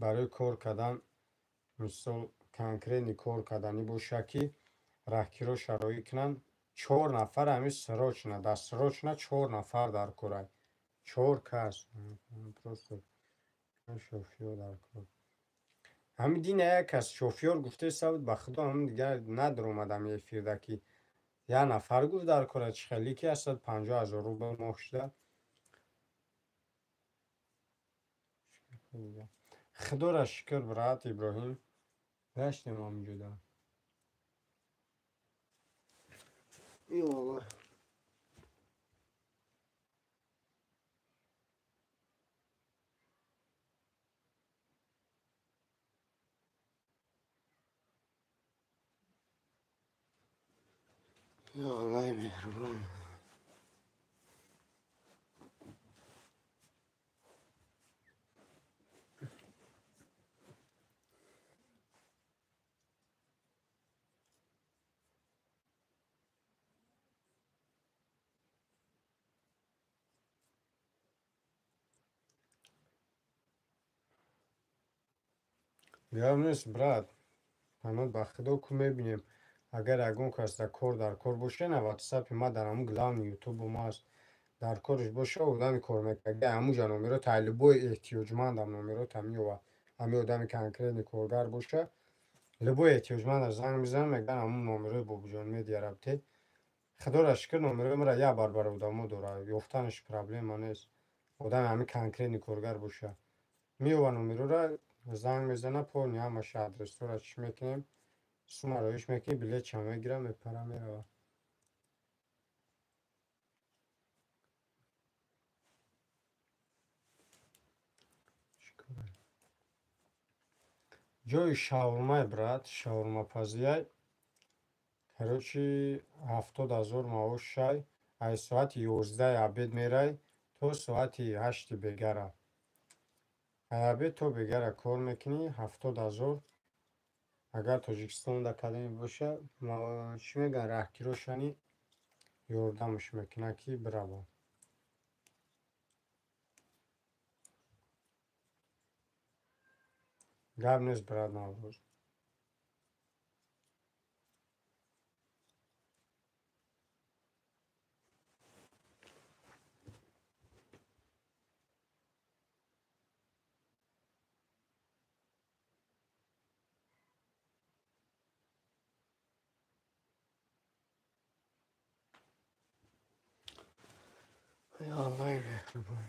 барои кор кардан, мисол конкретный кор карданӣ боша, ки раҳкиро шароит кунанд? Чор нафар ҳамин срочно, дар срочно чор нафар дар корай. Чор кас. Просто шофёр дар кор. Ҳамин дина як кас шофёр гуфтеста буд, ба худо ҳамин дигар надаромадам эфирда, ки як нафар гуфт дар кора, чӣ хеле ки 150 000 рубл моҳ шуда. Худоро шукр, брат Иброҳим. Гаштем ҳаминҷода. Ё Аллоҳ. Ё Аллоҳи меҳрубон. Гап нест, брат. Паноҳ ба худо, ку мебинем. Агар ягон кас дар кор дар кор боша, на ватсапи ма дар ҳамун главный ютубум аст. Дар кориш боша, одами кор мекарда, ҳамунҷа номеро та любой эҳтиёҷмандам номерота меёвад. Ҳамин одами конкретный коргар боша, любой эҳтиёҷманда занг мезанам, мегӯянд ҳамун номерои Бобоҷон медиа рабте. Худоро шукр, номерои маро як баробар одамо дорад. Ёфтанаш проблема нест. Одами ҳамин конкретный коргар боша. Меёва номерора. Занг мезана, полни ҳамаша адресҳоро чӣ мекунем, сума роиш мекунем, билетча мегира, мепара, мерава. Ҷои шаурмай, брат, шаурмапазияй. Короче, 70 000 маош шай. Аз соати 11 обед мерай то соати 8 бегара. Аз обед то бегара кор мекунӣ, 70 000. Агар Тоҷикистонда кадоме боша, чӣ мегӯянд, раҳгирошани ёрдамаш мекунад, ки бирава. Гап нест, брат Наврӯз. Аллоҳи меҳрубон.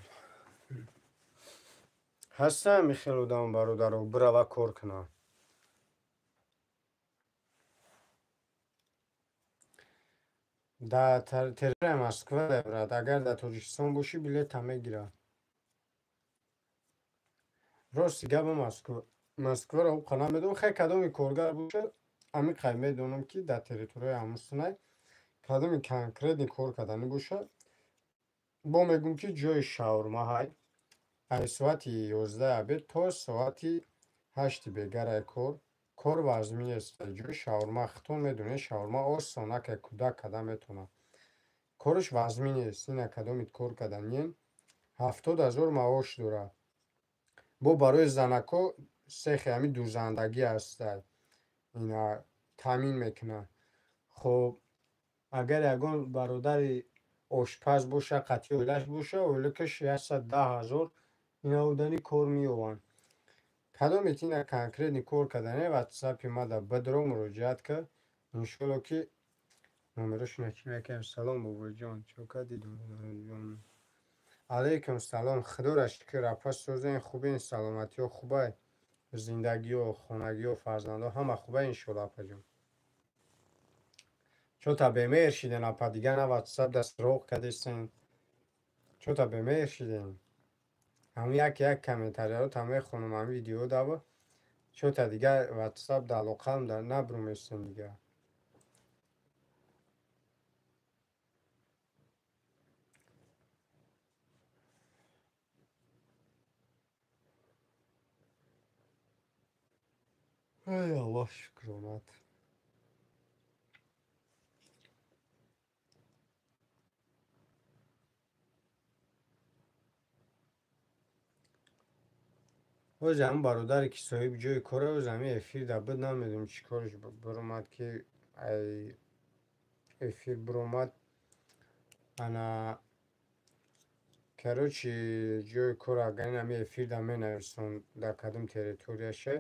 Ҳастанд хеле одам, бародаро, бирава кор кунанд. Дар территорияи Москва, брат, агар дар Тоҷикистон бошӣ, билета мегирад. Рости гапа, Москваро уқа намедонам, хай кадоми коргар бошад, амиқай медонам, ки дар территорияи ҳамусунай кадоми конкретный кор карданӣ бошад. Бо мегӯм, ки ҷои шаурма ҳай. Аз соати 11 обед то соати 8 бегарай кор. Кор вазмин нест. Ҷои шаурма, худтон медонед, шаурма осон ака, кӯдак карда метавонад. Кораш вазмин нест. Ина кадомит кор карданиен, 70 000 маош дорад. Бо барои занако сехи ҳамин дузандагӣ ҳастай. Ина таъмин мекунад. Хоб, агар ягон бародари ошпаз боша, қатъи оилаш боша, оилакаш 110 000 ина одани кор меёбанд. Кадомет ина конкретный кор кардане, ватсапи мада бидро, муроҷиат кар. Иншолло, ки номерошона чӣ мекунем. Салом, бобоҷон, чо кардӣ, ҷон? Алайкум салом. Худоро шукр, апа, созен, хубен, саломатиҳо хубай, зиндагиҳо, хонагиҳо, фарзандҳо ҳама хубай, иншолло, апаҷон. Чота бемеҳр шиден, апа, дигар на ватсап да суроғ кардесен. Чота бемеҳр шиден. Ҳамин як як комментарияро мехонам, ҳамин видео дава. Чота дигар ватсап да алоқаам да набруместен дигар. Эй, Аллоҳ, шукронат. Оз ҳамин бародаре, ки соҳиби ҷои кора, оз ҳамин эфир да буд, намедонам чӣ кораш биромад, ки ай эфир биромад. Ана, короче, ҷои кор агар ин ҳамин эфир да менависон, дар кадом территорияше.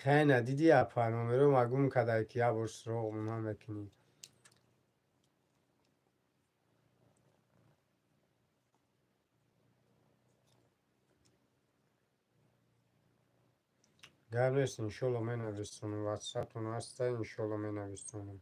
Хай, надидӣ, апа, номеро ма гум кардай, ки як бор суроғ намекунӣ. Гап нест, иншолло, менависонам. Ватсаптон ҳаста, иншолло, менависонам.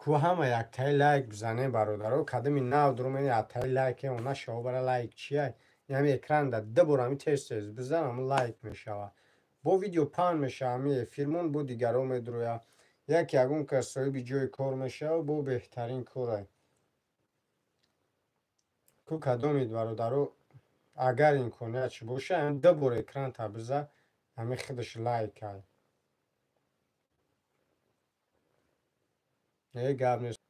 Ку ҳама яктаи лайк бизанем, бародаро. Кадами нав дурумени яктаи лайке она шава бара. Лайк чия? Ҳами экранда ду бор ҳами тез тез бизан, ҳами лайк мешава. Бо видео паҳн мешава, ҳами эфирмон бо дигаро медуроя. Як ягон кас соҳиби ҷои кор мешава, бо беҳтарин корай. Ку кадомид, бародаро, агар имконият чи боша, ҳами ду бор экранта биза, ҳами худаш лайкай. Э, гап нест,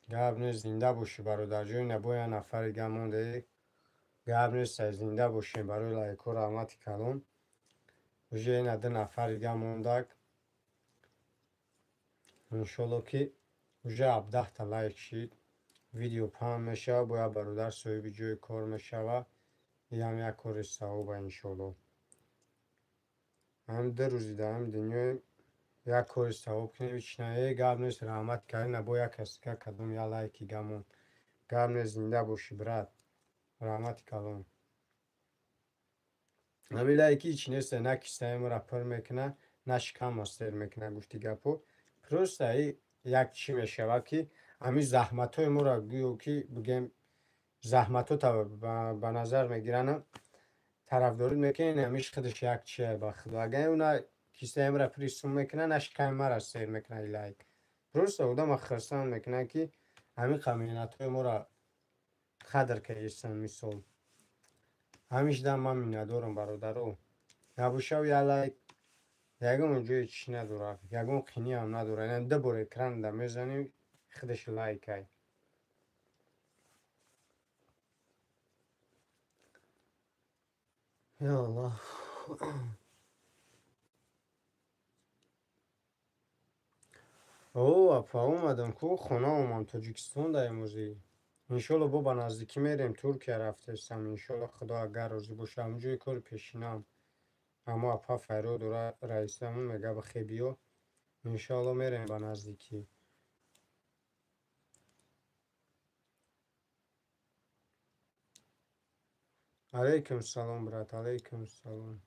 гап нест, зинда бошӣ, бародарҷон. Ина бо як нафари гап монде. Гап нест, зинда бошем. Барои лайкҳо раҳмати калон. Уже ина 2 нафар дига мондак. Иншолло ки уже 17та лайк шид. Видео паҳн мешава, бояд бародар соҳиби ҷои кор мешава. Иам як кори савоба иншолло. Ҳам 2 рӯзи дар ҳамин дунёем як кори савоб кунем, ҳеч на гап нест, раҳмат карина, бо як каси дига кадом як лайки гамон. Гап нест, зинда бошӣ, брат. Раҳмати калон. Ҳамин лайки ҳеч нест, на кисаи моро пур мекуна, на шикамро сер мекуна, гуфти гапо. Просто як чӣ мешава ки ҳамин заҳматҳои моро гӯё ки бигем заҳматҳо ба назар мегиранд, тарафдорӣ мекунанд, ҳамиш худаш як чие ба худо. Агар уна кисаи маро пури сум мекунад, на шиками маро сер мекунад лайк. Просто одама хурсанд мекунад ки ҳамин меҳнатҳои моро қадр кардистанд мисол. Ҳамиш дам ман миннатдорам бародаро. Набошав як лайк ягон ҷои чӣ надорад, ягон қиниам надорад. Яъне 2 бор экран да мезанем, худаш лайкай. Я Аллах. О, апа омадам ку, хона омам, Тоҷикистон дар имрӯзӣ. Иншолло бо ба наздикӣ мерем, Туркия рафтестам. Иншолло Худо агар розӣ боша, ҳамон ҷои кори пешинам. Аммо апа файро дора раисамон мега бихе биё. Иншолло мерем ба наздикӣ. Алейкум салом, брат, алейкум салом.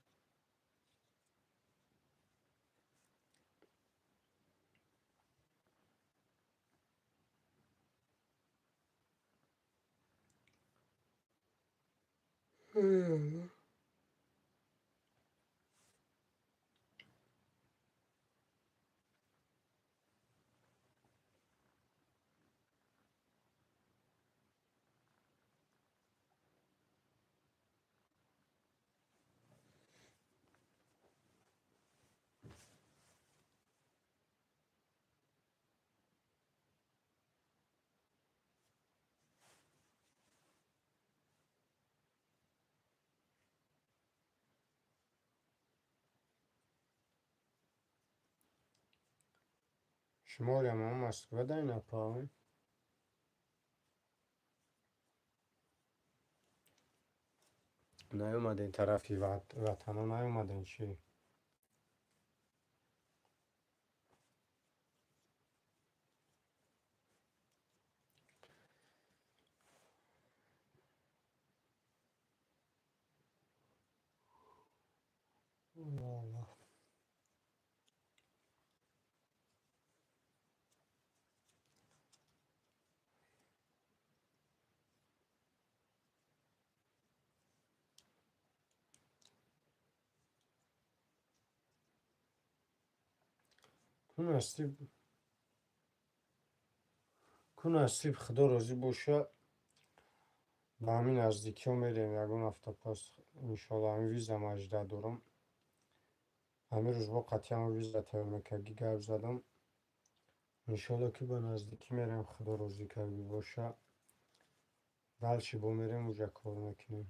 Шумориам мо Москва дар ин апа? Наёмадем тарафи ватано, наёмадем чӣ? Аллоҳ. Ку насиб, Худо розӣ боша, ба ҳамин наздикиҳо мерем ягон ҳафта пас, иншолло. Ҳамин виза мажда дорам. Ҳамин рӯз бо қатъи ҳамон виза тайёр мекарди гап задам. Иншолло ки ба наздикӣ мерем, Худо розӣ карди боша. Дальше бо мерем, уҷа кор мекунем.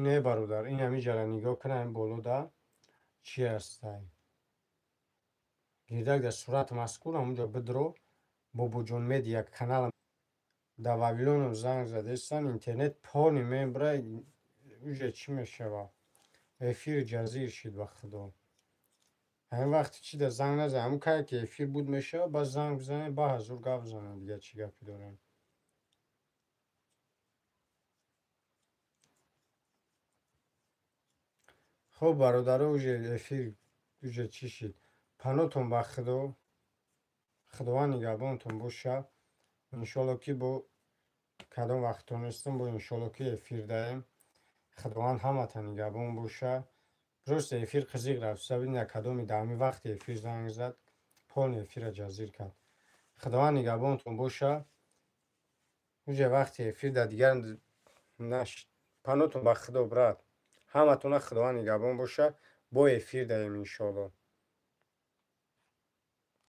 Не бародар, ин ҳамин ҷара нигоҳ кун, ҳамин боло да чӣ ҳастай. Гирдак дар сурат мазкур ҳамунҷо бидро, Бобоҷон Медиа канал дар Вавилоном занг задестан, интернет пони мебра, уҷа чӣ мешава? Эфир ҷазир шид ба Худо. Ҳамин вақти чӣ да занг назан, ҳамун кае ки эфир буд мешава, баъд занг бизанем, ба ҳазур гап бизанем, дига чӣ гапе дорем. Хуб бародаро, уже эфир уже чӣ шид. Панотон ба Худо, Худованд нигаҳбонтон боша. Иншолло ки бо кадом вақт тонистем, бо иншолло ки эфир даем. Худованд ҳаматон нигаҳбон боша. Просто эфир қизиқ рафт, сабина кадоми дар ҳамин вақти эфир занг зад, полни эфирро ҷазир кард. Худованд нигаҳбонтон боша. Уже вақти эфир дар дигар нашид. Панотон ба Худо, брат. Ҳаматона Худованд нигаҳбон боша. Бо эфир даем иншолло.